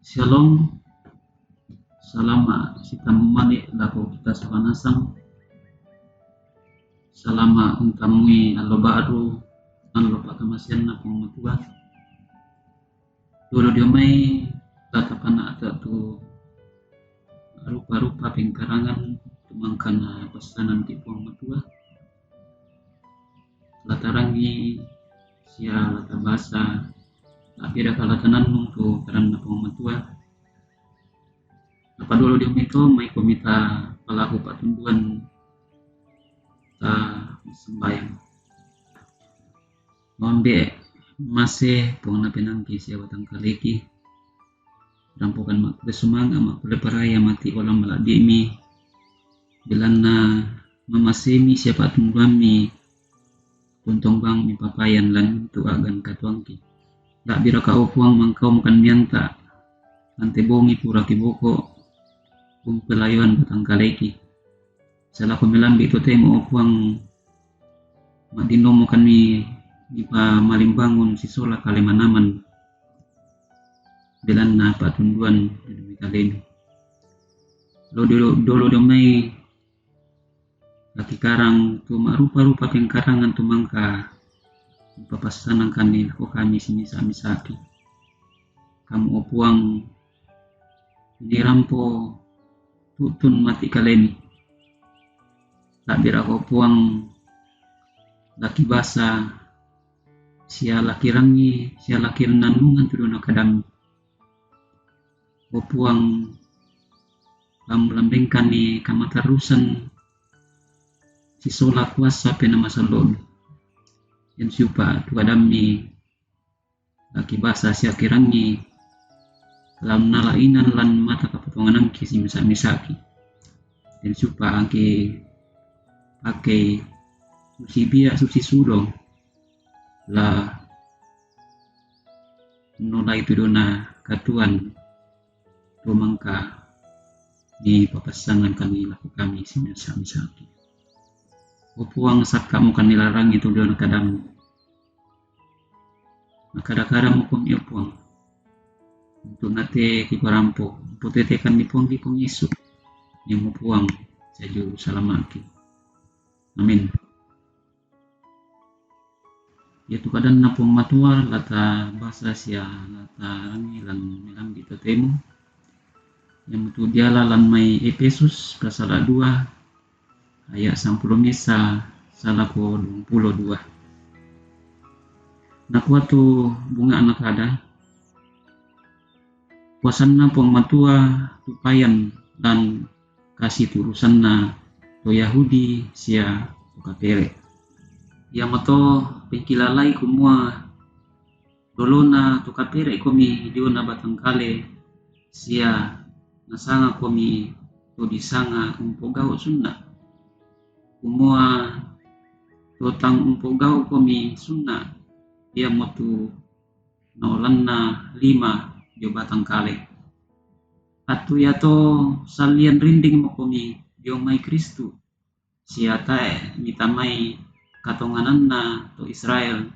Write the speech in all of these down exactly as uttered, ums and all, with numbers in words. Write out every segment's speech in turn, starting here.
Shalom. Salama' sitammu mane' lako kita sola nasang. Salama' untamui allo ba'ru allo pa'kamaseanNa Puang Matua. Dolo dio mai la tapana'ta' tu rupa-rupa pengkarangan tu mangka napassanangki' Puang Matua. La tarangi sia la tabasa, tapi daka la tanannung tu kadanNa Puang Matua. Apa dolo dio mai to, maiko mita palahu patunduan, ta massambayang. Mambe' mase Puang na penaangki sia batangkaleki. Rampokan makkule sumanga', makkule paraya mati' olang mala'bi'mi. Belanna mamasemi sia patunduammi, tuntong bang mipapayan lan tu a'gan katuoangki. La'biraka o Puang mangkaumkan mianta', ante bongi puraki boko' umpelayoan batangkaleki. Salako melambi' totemo o Puang, ma'dinnomokan mi mipamalimbangun sisola kale manaman, belanna patunduan ri kalemi. Lo dolo, dolo dio mai la kikarang tu ma'rupa-rupa pengkarangan tu mangka mupapassanangkanni lako kami simisa-misaki. Kamu o Puang, nirampo tu'tun mati' kalemi. La'biraka o Puang la kibasa sia la kirangi sia la kirinannungan tu diona kadammi. O Puang, la mulambengkanni kamaterrusan sisola kuasa Penaa Masallo'mi. Den siupa' tu kadammi la kibasa sia kirangi la unnala' inan lan mata kapotonganangki simisa-misaki. Den siupa' angki pakei susibia' susisulo la nolai tu diona katuoan tu mangka mipapassanangkanni lako kami simisa-misaki. O Puang, sakka'mokanni larangi tu diona kadammu. Makkada-kada mokomi o Puang, untu' nate kiparampo, potetekanni Puangki Puang Yesu, nia'mo Puang saju salama'ki. Amin. Iatu kadanNa Puang Matua la tabasa sia la tarangi lan melambi' totemo, iamotu diala lan mai Epesus pasala' dua aya' sampulu misa salako duangpulo dua. Nakua tu bunga'na kada, kuasanNa Puang Matua tu payan lan kasiturusanna to Yahudi sia to kapere'. Iamoto pengkilalai kumua dolona to kapere'komi diona batangkale sia nasangakomi to disanga umpogau' sunna'. Kumua to tang umpogau'komi sunna', iamotu naolanna lima dio batangkale. Attu iato sallian rinding mokomi dio mai Kristus, sia tae' mitamai katongananna to Israel,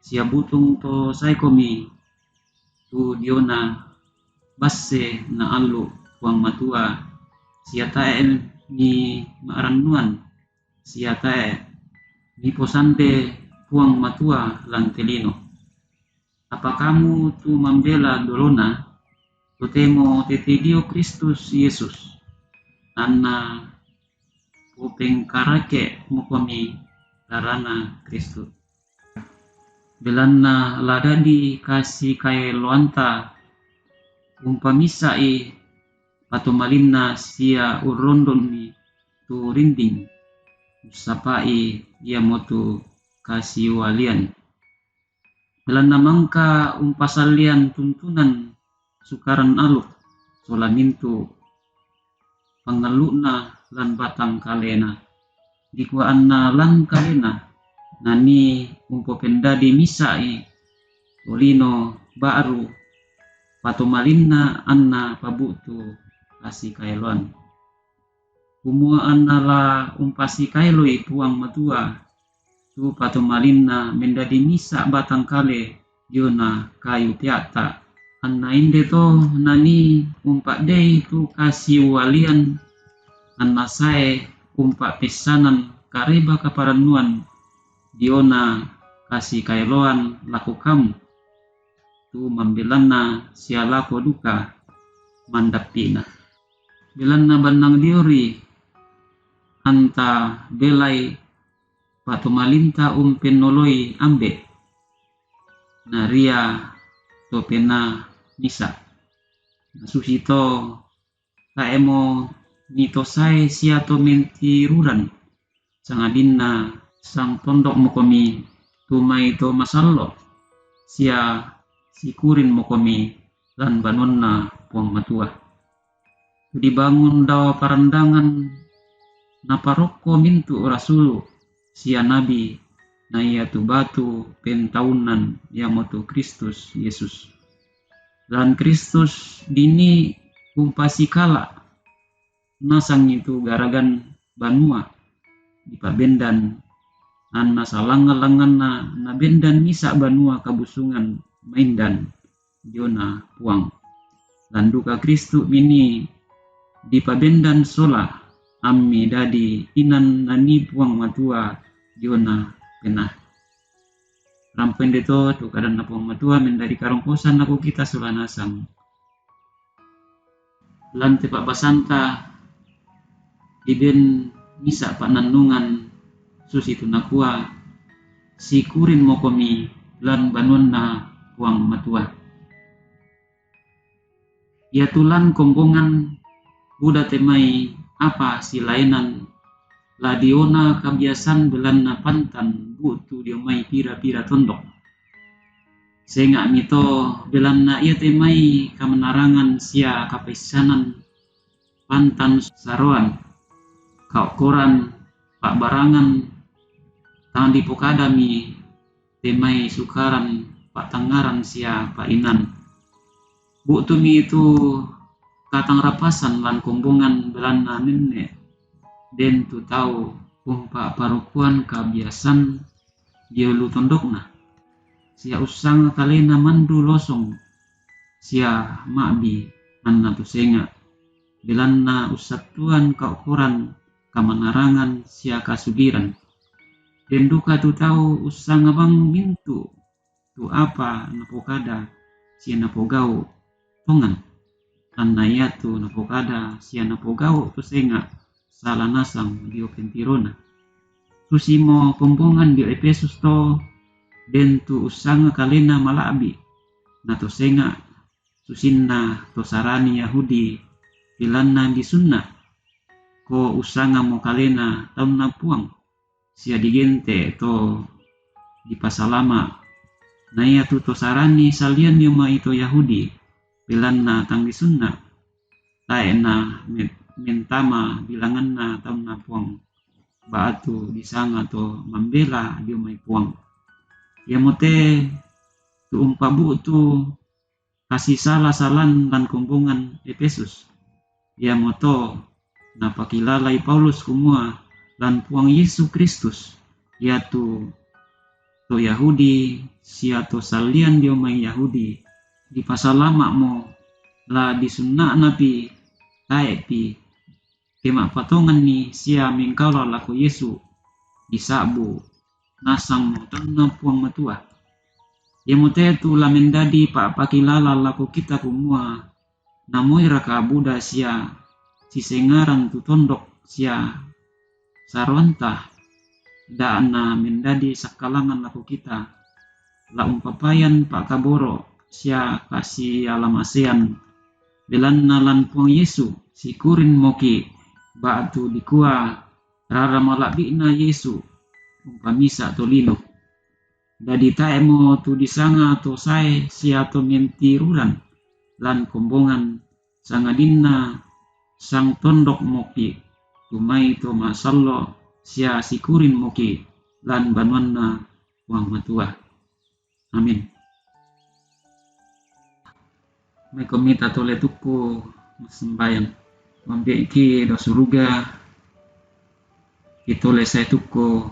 sia butung to saekomi tu diona basse na allu' Puang Matua, sia tae' mi ma'rannuan, sia tae' miposande Puang Matua lan te lino. Apa kamu tu mambela dolona, totemo tete dio Kristus Yesus, anna popengkarake' mokomi darana Kristus. Belanna la dadi kasikaeloanta umpamisa'i patomalinna sia urrondonmi tu rinding, ussapa'i iamotu kasiualian. Belanna mangka umpasallian tuntunan sukaran aluk sola mintu' pangallu'na lan batang kalena, dikua anna lan kalena, nanii umpopendadi misa'i tolino ba'ru patomalinna anna pabu'tu kasikaeloan. Kumua anna la umpasikaeloi Puang Matua tu patomalinna mendadi misa' batang kale diona kayu pea'ta', Anna inde to nani umpa'dei tu kasiuwalian, anna sae umpa'pessanan kareba kaparannuan diona kasikaeloan lako kamu, tu mambelanna sia lako duka mandappi'na. Belanna bannang diori anta belai patomalinta umpennoloi Ambe', na ria to penaa misa'. Na susito tae'mo nitosae sia to mentiruran, sangadinna sangtondokmokomi tu mai to masallo', sia sikurinmokomi lan banuanna Puang Matua. Tu dibangun dao parandangan naparokko mintu' rasulu' sia nabi, na iatu batu pentaunnan iamotu Kristus Yesus. Lan Kristus dini umpasikala' nasangi tu garagan banua dipabendan, anna salangngan-langnganna nabendan misa' banua kabusungan maindan diona Puang. Lan duka Kristus mini dipabendan sola, ammi dadi inan nani Puang Matua diona penaa. Rampo inde to tu kadanna Puang Matua mendadi karongkosan lako kita sola nasang. Lan te pa'basanta diben misa' pa'nannungan susitu nakua, sikurinmokomi lan banuanna Puang Matua. Iatu lan kombongan buda te mai apa silaenan la diona kabiasan belanna pantan bu'tu dio mai pira-pira tondok. Senga'mi to belanna iate mai kamanarangan sia kapaissanan pantan saroan, kaokkoran, pa'barangan, tang dipokadami te mai sukaran pa'tangngaran sia pa'inan. Bu'tumi tu katangrapasan lan kombongan belanna nenne' den tu tau umpa'parokuan kabiasan dio lu tondokna, sia ussanga kalena mandu losong sia ma'bi anna to senga', belanna ussattuan kaokkoran, kamanarangan sia kasugiran. Den duka tu tau ussanga bang mintu' tu apa napokada sia napogau' tongan, anna iatu napokada sia napogau' to senga' sala nasang dio pentirona. Susimo kombongan dio Efesus to, den tu ussanga kalena mala'bi' na to senga', susinna to sarani Yahudi, belanna disunna, ko ussangamo kalena taunna Puang, sia digente' to dipasalama'. Na iatu to sarani salian dio mai to Yahudi, belanna tang disunna, tae' na me-, mentama bilanganna taunna Puang, ba'tu disanga to mambela dio mai Puang. Iamote tu umpabu'tu kasisala-salan lan kombongan Efesus. Iamoto napakilalai Paulus kumua lan Puang Yesu Kristus, iatu to Yahudi sia to salian dio mai Yahudi, dipasalama'mo la disunna'napi, tae'pi ke ma'patonganni sia mengkaola lako Yesu, disa'bu nasang taunna Puang Matua. Iamote tu la mendadi pa'pakilala lako kita kumua, namoiraka buda sia sisengaran tu tondok sia saroanta, da'na mendadi sakkalangan lako kita, la umpapayan pa'kaboro' sia kasialamasean, belanna lan Puang Yesu sikurinmoki', ba'tu dikua rara mala'bi'na Yesu umpamisa' tolino. Dadi tae'mo tu disanga to sae sia to mentiruran lan kombongan, sangadinna sangtondokmoki' tu mai to masallo' sia sikurinmoki' lan banuanna Puang Matua. Amin. Maikomi tatole tukku massembayang. Ambe'ki dao suruga, kitole sae tukku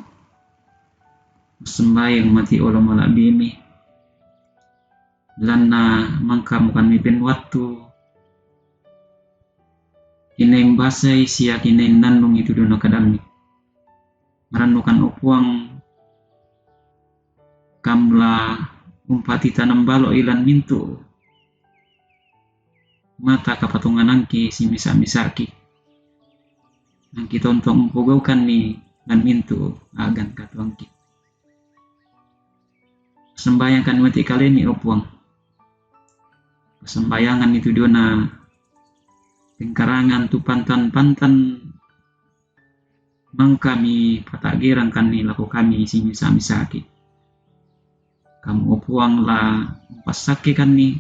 massembayang mati olo mala'bimi. Belanna mangka mukan miben wattu kinaimbasai sia kinainnannungi tuduna kadammi. Marannukan, o Puang, kam la umpatitanam balo ilan mintu mata kapatonganangki simisa-misaki. Angki tontong umpogaukanni lan mintu agan katuangki. Sembayangkan mati kalemi, o Puang. Pasambayangan itu diona pengkarangan tu pantan-pantan mangkami pataggerangkanni lako kami simisa-misaki. Kamu, o Puang, la umpassakkekanni,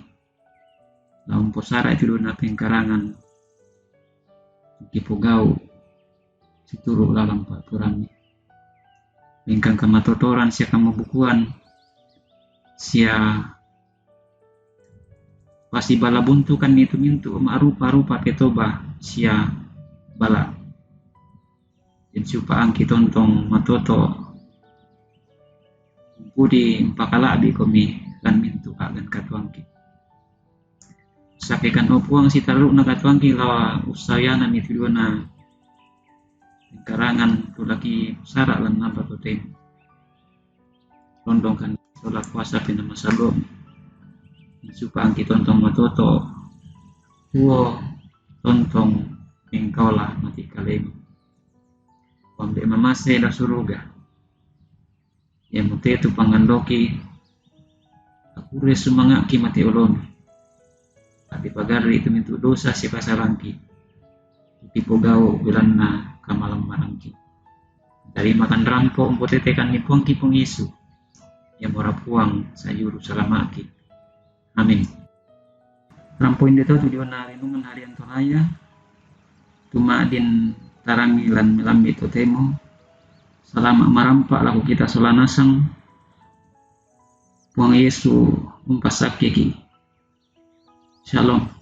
la umposara itu diona pengkarangan kipogau situru lalang paturanni. Mingkang kamatotoran sia kamabukuan sia pasibala buntukanni tu mintu ma'rupa-rupa petoba sia bala. Insupa angki tontong matoto pudi mpakala'bi komi lan mintu agan katuangki. Sakekan, o Puang, sitaru'na katuangki la ussayanami tu diona pengkarangan tu laki sara lan apa totemo. Londongkan sola kuasa pena masago. Supa angki tontong matoto tuo tontong mingkaola mati kalemu. Wambe mamase la suruga. Ia mutetu pangandoki, akure sumanga'ki mati olomi. Tapi pagarri itu mintu dosa sipasalangki. Kipogau belanna kamalammarangki. Dari makan rampo umpotetekan ni Puangki Puang Yesu. Ia mora Puang sayuru salamaki. Amin. Rampo inde to tu diona renungan harian Toraya. Tuma din tarangi lan melambi totemo. Salama marampa lako kita sola nasang. Puang Yesu umpasakkeki. Shalom.